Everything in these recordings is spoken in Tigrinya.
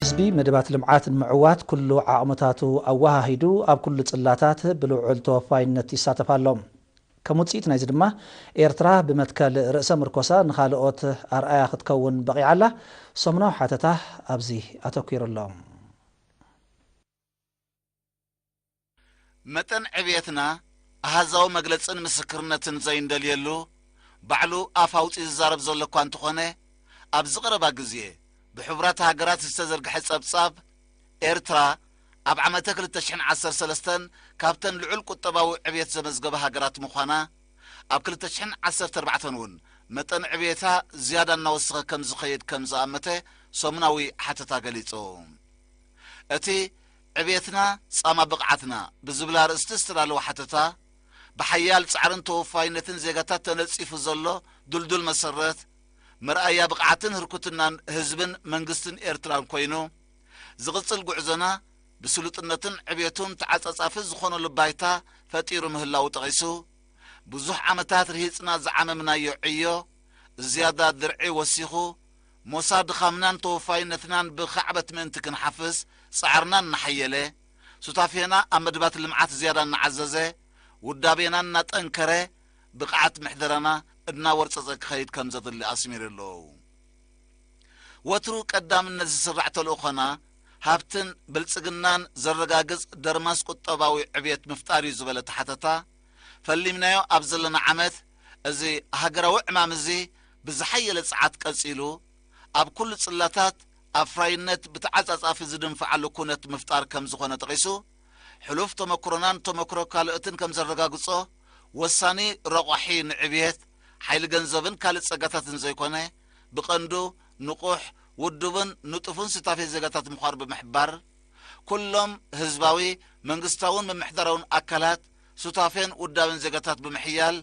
ህዝቢ መደባት ልምዓት ንምዕዋት ኩሉ ዓቕምታቱ ኣወሃሂዱ ኣብ ኩሉ ጽላታት ብልዑል ተወፋይነት ይሳተፍ ኣሎ። ከም ውጽኢት ናይዚ ድማ ኤርትራ ብመትከል ርእሰ ምርኮሳ ንኻልኦት ኣርኣያ ክትከውን በቒዓ ኣላ። ሰሙናዊ ሓተታ ኣብዚ ኣተኲሩ ኣሎ። መጠን ዕብየትና ኣሃዛዊ መግለጽን ምስክርነትን ዘይንደልየሉ፣ ባዕሉ ኣፍ ኣውጺኡ ዝዛረብ ዘሎ እኳ እንተኾነ፣ ኣብዚ ቀረባ ግዜ ብሕቡራት ሃገራት ዝተዘርግሐ ጸብጻብ፣ ኤርትራ ኣብ ዓመተ ክልተ ሽሕን ዓሰርተ ሰለስተን ካብተን ልዑል ቁጠባዊ ዕብየት ዘመዝገባ ሃገራት ምዃና፣ ኣብ ክልተ ሽሕን ዓሰርተ ኣርባዕተን እውን መጠን ዕብየታ ዝያዳ እናወሰኸ ከም ዝኸይድ ከም ዝኣመተ ሰሙናዊ ሓተታ ገሊጹ። እቲ ዕብየትና ጻማ ብቕዓትና ብዝብል ኣርእስቲ ዝተዳለወ ሓተታ፣ ብሓያል ጻዕርን ተወፋይነትን ዜጋታት ተነጺፉ ዘሎ ድልዱል መሰረት፣ መርኣያ ብቕዓትን ህርኩትናን ህዝብን መንግስትን ኤርትራን ኮይኑ፣ ዝቕጽል ጉዕዞና ብስሉጥነትን ዕብየቱን ተዓጻጻፊ ዝኾነሉ ባይታ ፈጢሩ ምህላዉ ጠቒሱ፣ ብዙሕ ዓመታት ርሂጽና ዝዓመምናዮ ዕዮ፣ ዝያዳ ድርዒ ወሲኹ፣ ሞሳ ድኻምናን ተወፋይነትናን ብኻዕበት ምእንቲ ክንሓፍስ ጻዕርና እናሓየለ፣ ሱታፌና ኣብ መድባት ልምዓት ዝያዳ እናዓዘዘ፣ ውዳቤና እናጠንከረ፣ ብቕዓት ምሕደራና እናወርጸጸ ክኸይድ ከም ዘድሊ ኣስሚሩ ኣሎ። ወትሩ ቀዳምነት ዝስራዕ ተልእኾና፣ ሃብትን ብልጽግናን ዘረጋግጽ ደርማስ ቁጠባዊ ዕብየት ምፍጣር እዩ ዝበለ ተሓተታ፣ ፈሊምናዮ ኣብ ዘለና ዓመት፣ እዚ ሃገራዊ ዕማም እዚ ብዝሓየለ ጸዓት ቀጺሉ፣ ኣብ ኩሉ ጽላታት ኣፍራይነት ብተዓጻጻፊ ዝድንፍዓሉ ኩነት ምፍጣር ከም ዝኾነ ጠቒሱ፣ ሕሉፍ ተመክሮናን ተመክሮ ካልኦትን ከም ዘረጋግጾ፣ ወሳኒ ረቋሒ ንዕብየት ሓይሊ ገንዘብን ካልእ ጸጋታትን ዘይኮነ፣ ብቐንዱ ንቑሕ፣ ውዱብን ንጡፍን ሱታፌ ዜጋታት ምዃኑ ብምሕባር፣ ኩሎም ህዝባዊ፣ መንግስታውን ምምሕዳራውን ኣካላት ሱታፌን ውዳበን ዜጋታት ብምሕያል፣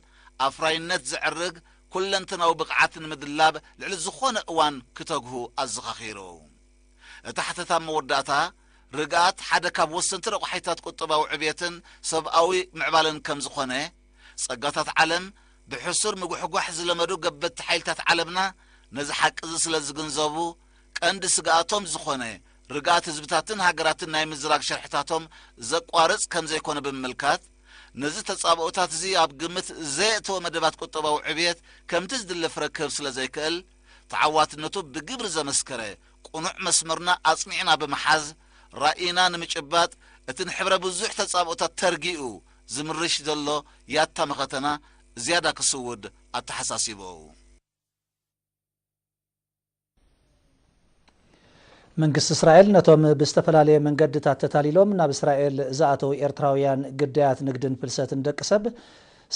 ኣፍራይነት ዘዕርግ ኩለንተናዊ ብቕዓት ንምድላብ ልዕሊ ዝኾነ እዋን ክተግሁ ኣዘኻኺሩ። እቲ ሓተታ መወዳእታ፣ ርግኣት ሓደ ካብ ወሰንቲ ረቋሒታት ቁጠባዊ ዕብየትን ሰብኣዊ ምዕባለን ከም ዝኾነ፣ ጸጋታት ዓለም ብሕሱር ምጉሕጓሕ ዝለመዱ ገበቲ ሓይልታት ዓለምና ነዚ ሓቂ እዚ ስለ ዝግንዘቡ፣ ቀንዲ ስግኣቶም ዝኾነ ርግኣት ህዝብታትን ሃገራትን ናይ ምዝራግ ሸርሕታቶም ዘቋርጽ ከም ዘይኮነ ብምምልካት፣ ነዚ ተጻብኦታት እዚ ኣብ ግምት ዘየእተወ መደባት ቁጠባዊ ዕብየት ከምቲ ዝድለ ፍረ ክህብ ስለ ዘይክእል፣ ተዓዋትነቱ ብግብሪ ዘመስከረ ቅኑዕ መስመርና ኣጽኒዕና ብምሓዝ፣ ራኢና ንምጭባጥ እቲ ንሕብረ ብዙሕ ተጻብኦታት ተርጊኡ ዝምርሽ ዘሎ ያታ መኸተና ዝያዳ ክስውድ ኣተሓሳሲቡ። መንግስቲ እስራኤል ነቶም ብዝተፈላለየ መንገድታት ተታሊሎም ናብ እስራኤል ዝኣተዉ ኤርትራውያን ግዳያት ንግድን ፍልሰትን ደቂ ሰብ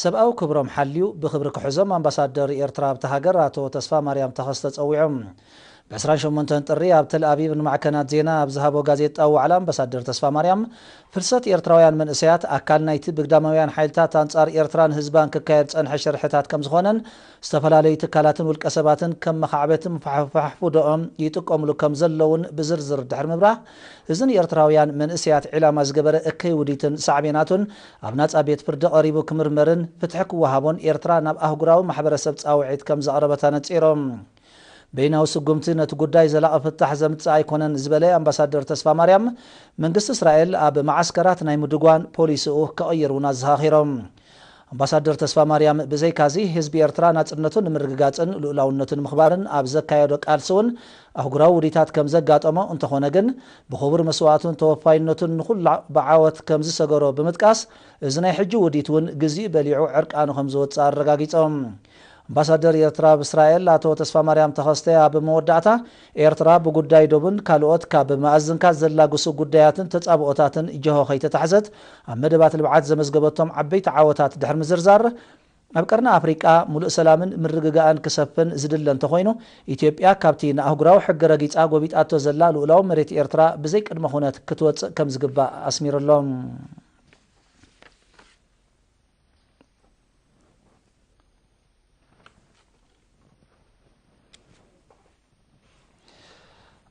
ሰብኣዊ ክብሮም ሓልዩ ብኽብሪ ክሕዞም ኣምባሳደር ኤርትራ ኣብታ ሃገር ኣቶ ተስፋ ማርያም ተኸስተ ጸዊዖም። ብ ዕስራን ሸሞንተን ጥሪ ኣብ ተል ኣቪቭ ንማዕከናት ዜና ኣብ ዝሃቦ ጋዜጣዊ ዋዕላ ኣምባሳደር ተስፋ ማርያም፣ ፍልሰት ኤርትራውያን መንእሰያት ኣካል ናይቲ ብግዳማውያን ሓይልታት ኣንጻር ኤርትራን ህዝባን ክካየድ ዝጸንሐ ሽርሕታት ከም ዝኾነን፣ ዝተፈላለዩ ትካላትን ውልቀ ሰባትን ከም መኻዕበትን ፋሕፋሕፉዶኦም ይጥቀምሉ ከም ዘለውን ብዝርዝር ድሕሪ ምብራህ፣ እዚ ንኤርትራውያን መንእሰያት ዒላማ ዝገበረ እከይ ውዲትን ሳዕቤናቱን ኣብ ናጻ ቤት ፍርዲ ቀሪቡ ክምርመርን ፍትሒ ክወሃቦን ኤርትራ ናብ ኣህጉራዊ ማሕበረሰብ ጻውዒት ከም ዘቕረበት ኣነጺሮም። በይናዊ ስጉምቲ ነቲ ጉዳይ ዘላቒ ፍታሕ ዘምጽእ ኣይኮነን ዝበለ ኣምባሳደር ተስፋ ማርያም፣ መንግስቲ እስራኤል ኣብ መዓስከራት ናይ ምድጓን ፖሊሲኡ ክቕይር እውን ኣዘኻኺሮም። ኣምባሳደር ተስፋ ማርያም ብዘይካዚ ህዝቢ ኤርትራ ናጽነቱ ንምርግጋጽን ልኡላውነቱ ንምኽባርን ኣብ ዘካየዶ ቃልሲ እውን ኣህጉራዊ ውዲታት ከም ዘጋጠሞ፣ እንተኾነ ግን ብኽቡር መስዋእቱን ተወፋይነቱን ንኹሉ ብዓወት ከም ዝሰገሮ ብምጥቃስ፣ እዚ ናይ ሕጂ ውዲት እውን ግዚኡ በሊዑ ዕርቃኑ ከም ዝወጽእ ኣረጋጊጾም። ኣምባሳደር ኤርትራ ኣብ እስራኤል ኣቶ ተስፋማርያም ተኸስተ ኣብ መወዳእታ፣ ኤርትራ ብጉዳይ ዶብን ካልኦት ካብ መኣዝንካ ዘላግሱ ጉዳያትን ተጻብኦታትን ጀሆ ከይተታሕዘት ኣብ መደባት ልምዓት ዘመዝገበቶም ዓበይቲ ዓወታት ድሕሪ ምዝርዛር፣ ኣብ ቀርኒ ኣፍሪቃ ሙሉእ ሰላምን ምርግጋእን ክሰፍን ዝድለ እንተኾይኑ፣ ኢትዮጵያ ካብቲ ንኣህጉራዊ ሕጊ ረጊጻ ጎቢጣቶ ዘላ ልኡላዊ መሬት ኤርትራ ብዘይ ቅድመ ኩነት ክትወጽእ ከም ዝግባእ ኣስሚሩሎም።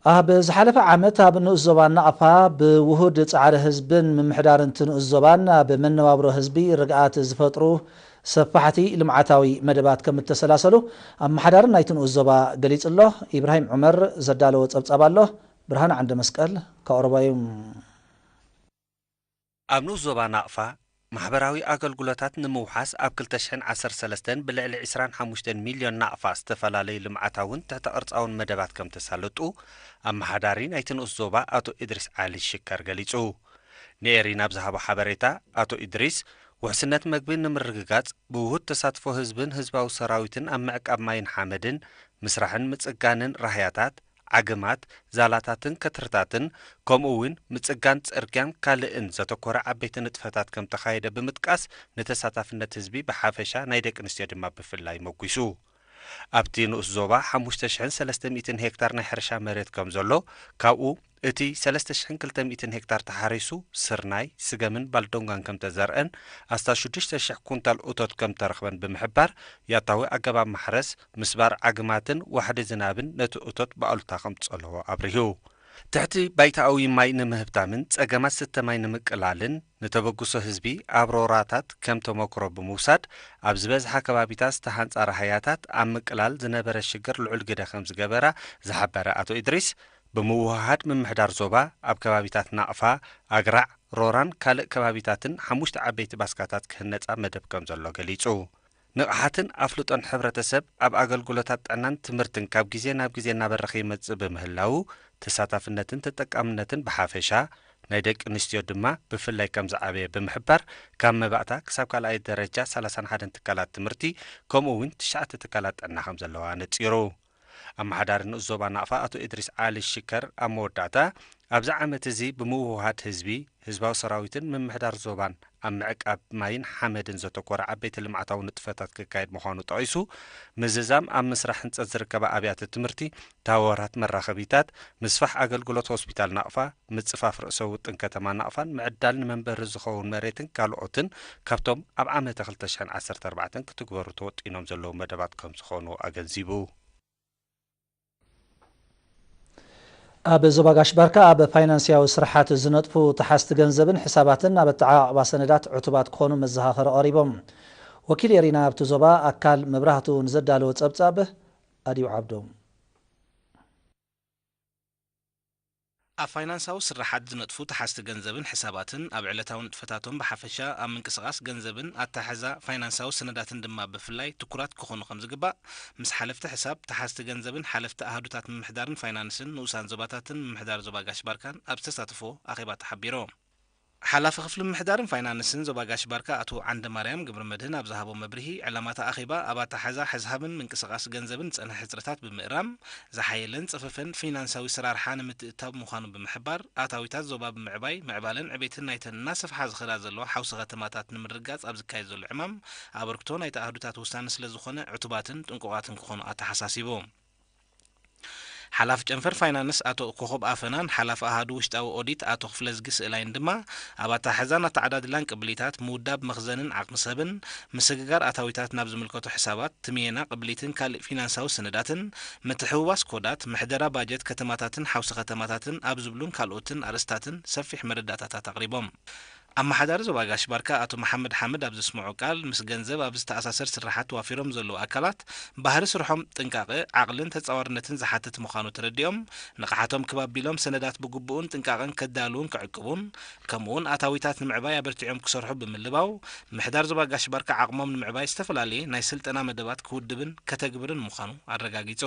ኣብ ዝሓለፈ ዓመት ኣብ ንኡስ ዞባ ናቕፋ ብውሁድ ጻዕሪ ህዝብን ምምሕዳርን እቲ ንኡስ ዞባን ኣብ መነባብሮ ህዝቢ ርግኣት ዝፈጥሩ ሰፋሕቲ ልምዓታዊ መደባት ከም እተሰላሰሉ ኣመሓዳሪ ናይቲ ንኡስ ዞባ ገሊጹ ኣሎ። ኢብራሂም ዑመር ዘዳለዎ ጸብጻብ ኣሎ፣ ብርሃን ዓንደ መስቀል ካብ ኦሮባዩም። ኣብ ንኡስ ዞባ ናቕፋ ማሕበራዊ ኣገልግሎታት ንምውሓስ ኣብ ክልተ ሽሕን ዓሰርተ ሰለስተን ብልዕሊ ዕስራን ሓሙሽተን ሚልዮን ናቕፋ ዝተፈላለዩ ልምዓታውን ትሕተ ቅርጻውን መደባት ከም ተሳለጡ ኣመሓዳሪ ናይቲ ንኡስ ዞባ ኣቶ ኢድሪስ ዓሊ ሽከር ገሊጹ። ንኤሪና ኣብ ዝሃቦ ሓበሬታ ኣቶ ኢድሪስ ውሕስነት መግቢ ንምርግጋጽ ብውሁድ ተሳትፎ ህዝብን ህዝባዊ ሰራዊትን ኣብ ምዕቃብ ማይን ሓመድን ምስራሕን ምጽጋንን ራህያታት ዓግማት፣ ዛላታትን ከትርታትን፣ ከምኡ እውን ምጽጋን ጽርግያን ካልእን ዘተኮረ ዓበይቲ ንጥፈታት ከም ተኻየደ ብምጥቃስ፣ ንተሳታፍነት ህዝቢ ብሓፈሻ ናይ ደቂ ኣንስትዮ ድማ ብፍላይ መጒሱ። ኣብቲ ንኡስ ዞባ ሓሙሽተ ሽሕን ሰለስተ ሚእትን ሄክታር ናይ ሕርሻ መሬት ከም ዘሎ፣ ካብኡ እቲ ሰለስተ ሽሕን ክልተ ሚእትን ሄክታር ተሓሪሱ ስርናይ፣ ስገምን ባልዶንጋን ከም ተዘርአን ኣስታት ሽዱሽተ ሽሕ ኩንታል እቶት ከም ተረኽበን ብምሕባር፣ ያታዊ ኣገባብ ማሕረስ፣ ምስባር ዓግማትን ዋሕዲ ዝናብን ነቲ እቶት ብኣሉታ ከም ዝጸለዎ ኣብሪሁ። ትሕቲ ባይታኣዊ ማይ ንምህብታምን ጸገማት ስተ ማይ ንምቅላልን ንተበግሶ ህዝቢ ኣብ ሮራታት ከም ተመክሮ ብምውሳድ፣ ኣብ ዝበዝሓ ከባቢታት ዝተሃንጻ ራህያታት ኣብ ምቅላል ዝነበረ ሽግር ልዑል ግደ ከም ዝገበራ ዝሓበረ ኣቶ ኢድሪስ፣ ብምውህሃድ ምምሕዳር ዞባ ኣብ ከባቢታት ናቕፋ፣ ኣግራዕ፣ ሮራን ካልእ ከባቢታትን ሓሙሽተ ዓበይቲ ባስካታት ክህነጻ መደብ ከም ዘሎ ገሊጹ። ንቕሓትን ኣፍልጦን ሕብረተሰብ ኣብ ኣገልግሎታት ጥዕናን ትምህርትን ካብ ግዜ ናብ ግዜ እናበረኸ ይመጽእ ብምህላዉ፣ ተሳታፍነትን ተጠቃምነትን ብሓፈሻ፣ ናይ ደቂ ኣንስትዮ ድማ ብፍላይ ከም ዝዓበየ ብምሕባር፣ ካብ መባእታ ክሳብ ካልኣይ ደረጃ ሰላሳን ሓደን ትካላት ትምህርቲ፣ ከምኡ እውን ትሽዓተ ትካላት ጥዕና ከም ዘለዋ ኣነጺሩ። ኣመሓዳሪ ንኡስ ዞባ ናቕፋ ኣቶ ኢድሪስ ዓሊ ሽከር ኣብ መወዳእታ፣ ኣብዚ ዓመት እዚ ብምውህሃድ ህዝቢ፣ ህዝባዊ ሰራዊትን ምምሕዳር ዞባን ኣብ ምዕቃብ ማይን ሓመድን ዘተኮረ ዓበይቲ ልምዓታዊ ንጥፈታት ክካየድ ምዃኑ ጠቒሱ፣ ምዝዛም ኣብ ምስራሕ ህንጸት ዝርከባ ኣብያተ ትምህርቲ፣ ታወራት መራኸቢታት፣ ምስፋሕ ኣገልግሎት ሆስፒታል ናቕፋ፣ ምጽፋፍ ርእሰ ውጥን ከተማ ናቕፋን ምዕዳል ንመንበሪ ዝኸውን መሬትን ካልኦትን ካብቶም ኣብ ዓመተ ክልተ ሽሕን ዓሰርተ ኣርባዕተን ክትግበሩ ተወጢኖም ዘለዉ መደባት ከም ዝኾኑ ኣገንዚቡ። ኣብ ዞባ ጋሽ ባርካ ኣብ ፋይናንስያዊ ስርሓት ዝነጥፉ ተሓዝቲ ገንዘብን ሕሳባትን ኣብ ኣተዓቓቕባ ሰነዳት ዕቱባት ክኾኑ መዘኻኸሪ ቀሪቦም። ወኪል ኤሪና ኣብቲ ዞባ ኣካል መብራህቱ ንዘዳለወ ጸብጻብ ኣድዩ ዓብዶም። ኣብ ፋይናንሳዊ ስርሓት ዝነጥፉ ተሓዝቲ ገንዘብን ሕሳባትን ኣብ ዕለታዊ ንጥፈታቶም ብሓፈሻ ኣብ ምንቅስቓስ ገንዘብን ኣተሓሕዛ ፋይናንሳዊ ሰነዳትን ድማ ብፍላይ ትኩራት ክኾኑ ከም ዝግባእ ምስ ሓለፍቲ ሕሳብ፣ ተሓዝቲ ገንዘብን ሓለፍቲ ኣሃዱታት ምምሕዳርን ፋይናንስን ንኡሳን ዞባታትን ምምሕዳር ዞባ ጋሽ ባርካን ኣብ ዝተሳተፎ ኣኼባ ተሓቢሩ። ሓላፊ ክፍሊ ምምሕዳርን ፋይናንስን ዞባ ጋሽ ባርካ ኣቶ ዓንደማርያም ገብረመድህን ኣብ ዝሃቦ መብርሂ፣ ዕላማታ ኣኼባ ኣብ ኣተሓዛ ሕዝሃብን ምንቅስቓስ ገንዘብን ዝጸንሐ ሕጽረታት ብምእራም፣ ዝሓየለን ጽፈፈን ፊናንሳዊ ስራርሓ ንምትእትታው ምዃኑ ብምሕባር፣ ኣታዊታት ዞባ ብምዕባይ፣ ምዕባለን ዕቤትን ናይተን እናሰፍሓ ዝኸዳ ዘለዋ ሓውሲ ከተማታት ንምርግጋጽ ኣብ ዝካየድ ዘሎ ዕማም፣ ኣበርክቶ ናይቲ ኣህዱታት ወሳኒ ስለ ዝኾነ፣ ዕቱባትን ጥንቁቓትን ክኾኑ ኣተሓሳሲቡ። ሓላፊ ጨንፈር ፋይናንስ ኣቶ ኮኾብ ኣፈናን ሓላፊ ኣሃዱ ውሽጣዊ ኦዲት ኣቶ ክፍለዝጊ ስእላይን ድማ፣ ኣብ ኣተሓሕዛን ኣተዓዳድላን ቅብሊታት፣ ምውዳብ መኽዘንን ዓቕሚ ሰብን፣ ምስግጋር ኣታዊታት ናብ ዝምልከቶ ሕሳባት፣ ትምየና ቅብሊትን ካልእ ፊናንሳዊ ሰነዳትን፣ ምትሕውዋስ ኮዳት፣ ምሕደራ ባጀት ከተማታትን ሓውሲ ከተማታትን ኣብ ዝብሉን ካልኦትን ኣርእስታትን ሰፊሕ መረዳእታታት ኣቕሪቦም። ኣመሓዳሪ ዞባ ጋሽ ባርካ ኣቶ መሓመድ ሓምድ ኣብ ዘስምዖ ቃል፣ ምስ ገንዘብ ኣብ ዝተኣሳሰር ስርሓት ተዋፊሮም ዘለዉ ኣካላት፣ ባህሪ ስርሖም ጥንቃቐ፣ ዓቕልን ተጻዋርነትን ዝሓትት ምዃኑ ተረዲኦም፣ ንቕሓቶም ክብ ኣቢሎም ሰነዳት ብግቡእን ጥንቃቐን ከዳልዉን ክዕቅቡን፣ ከምኡ'ውን ኣታዊታት ንምዕባይ ኣበርቲዖም ክሰርሑ ብምልባው፣ ምምሕዳር ዞባ ጋሽ ባርካ ዓቕሞም ንምዕባይ ዝተፈላለየ ናይ ስልጠና መደባት ክውድብን ከተግብርን ምዃኑ ኣረጋጊጹ።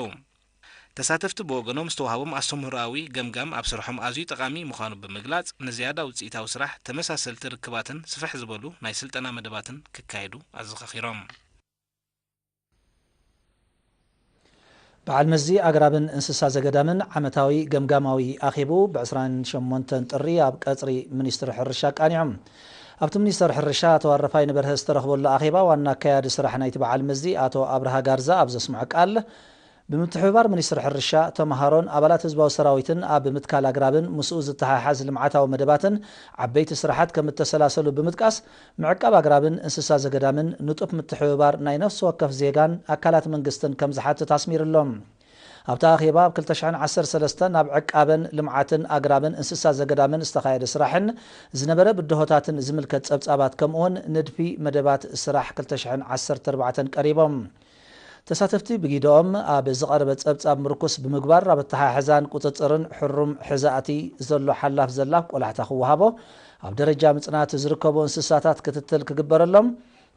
ተሳተፍቲ ብወገኖም ዝተዋህቦም ኣስተምህሮኣዊ ገምጋም ኣብ ስርሖም ኣዝዩ ጠቓሚ ምዃኑ ብምግላጽ፣ ንዝያዳ ውጽኢታዊ ስራሕ ተመሳሰልቲ ርክባትን ስፍሕ ዝበሉ ናይ ስልጠና መደባትን ክካየዱ ኣዘኻኺሮም። በዓል መዚ ኣግራብን እንስሳ ዘገዳምን ዓመታዊ ገምጋማዊ ኣኼብኡ ብ ዕስራን ሸሞንተን ጥሪ ኣብ ቀጽሪ ሚኒስትሪ ሕርሻ ኣቃኒዑ። ኣብቲ ሚኒስተር ሕርሻ ኣቶ ኣረፋይነ በርሀ ዝተረኽበሉ ኣኼባ ዋና ኣካያዲ ስራሕ ናይቲ በዓል መዚ ኣቶ ኣብርሃ ጋርዛ ኣብ ዘስምዖ ቃል፣ ብምትሕብባር ሚኒስትሪ ሕርሻ፣ ተምሃሮን ኣባላት ህዝባዊ ሰራዊትን ኣብ ምትካል ኣግራብን ምስኡ ዝተሓሓዝ ልምዓታዊ መደባትን ዓበይቲ ስራሓት ከም እተሰላሰሉ ብምጥቃስ፣ ምዕቃብ ኣግራብን እንስሳ ዘገዳምን ንጡፍ ምትሕብባር ናይ ነፍሲ ወከፍ ዜጋን ኣካላት መንግስትን ከም ዝሓትት ኣስሚሩሎም። ኣብቲ ኣኼባ ኣብ ክልተ ሽሕን ዓሰርተ ሰለስተን ኣብ ዕቃበን ልምዓትን ኣግራብን እንስሳ ዘገዳምን ዝተኻየደ ስራሕን ዝነበረ ብድሆታትን ዝምልከት ጸብጻባት ከምኡውን ንድፊ መደባት ስራሕ ክልተ ሽሕን ዓሰርተ ኣርባዕተን ቀሪቦም። ተሳተፍቲ ብጊደኦም ኣብ ዝቐረበ ጸብጻብ ምርኩስ ብምግባር ኣብ ኣተሓሕዛን ቁጽጽርን ሕሩም ሕዛእቲ ዘሎ ሓላፍ ዘላፍ ቆላሕታ ክወሃቦ፣ ኣብ ደረጃ ምጽናት ዝርከቡ እንስሳታት ክትትል ክግበረሎም፣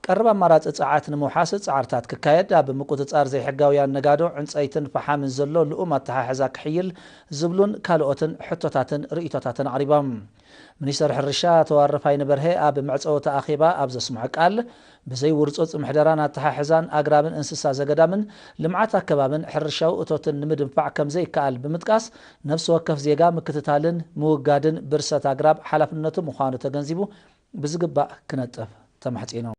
ቀረብ ኣማራጺ ጸዓት ንምውሓስ ጻዕርታት ክካየድ፣ ኣብ ምቁጽጻር ዘይሕጋውያን ነጋዶ ዕንጸይትን ፈሓምን ዘሎ ልኡም ኣተሓሕዛ ክሕይል ዝብሉን ካልኦትን ሕቶታትን ርእይቶታትን ኣቕሪቦም። ሚኒስተር ሕርሻ ኣቶ ኣረፋይነ በርሀ ኣብ መዕጸውቲ ኣኼባ ኣብ ዘስምዖ ቃል፣ ብዘይ ውርጹጽ ምሕደራን ኣተሓሕዛን ኣግራብን እንስሳ ዘገዳምን ልምዓት ኣከባብን ሕርሻዊ እቶትን ንምድንፋዕ ከም ዘይከኣል ብምጥቃስ፣ ነፍሲ ወከፍ ዜጋ ምክትታልን ምውጋድን ብርሰት ኣግራብ ሓላፍነቱ ምዃኑ ተገንዚቡ ብዝግባእ ክነጥፍ ተማሕጺኑ።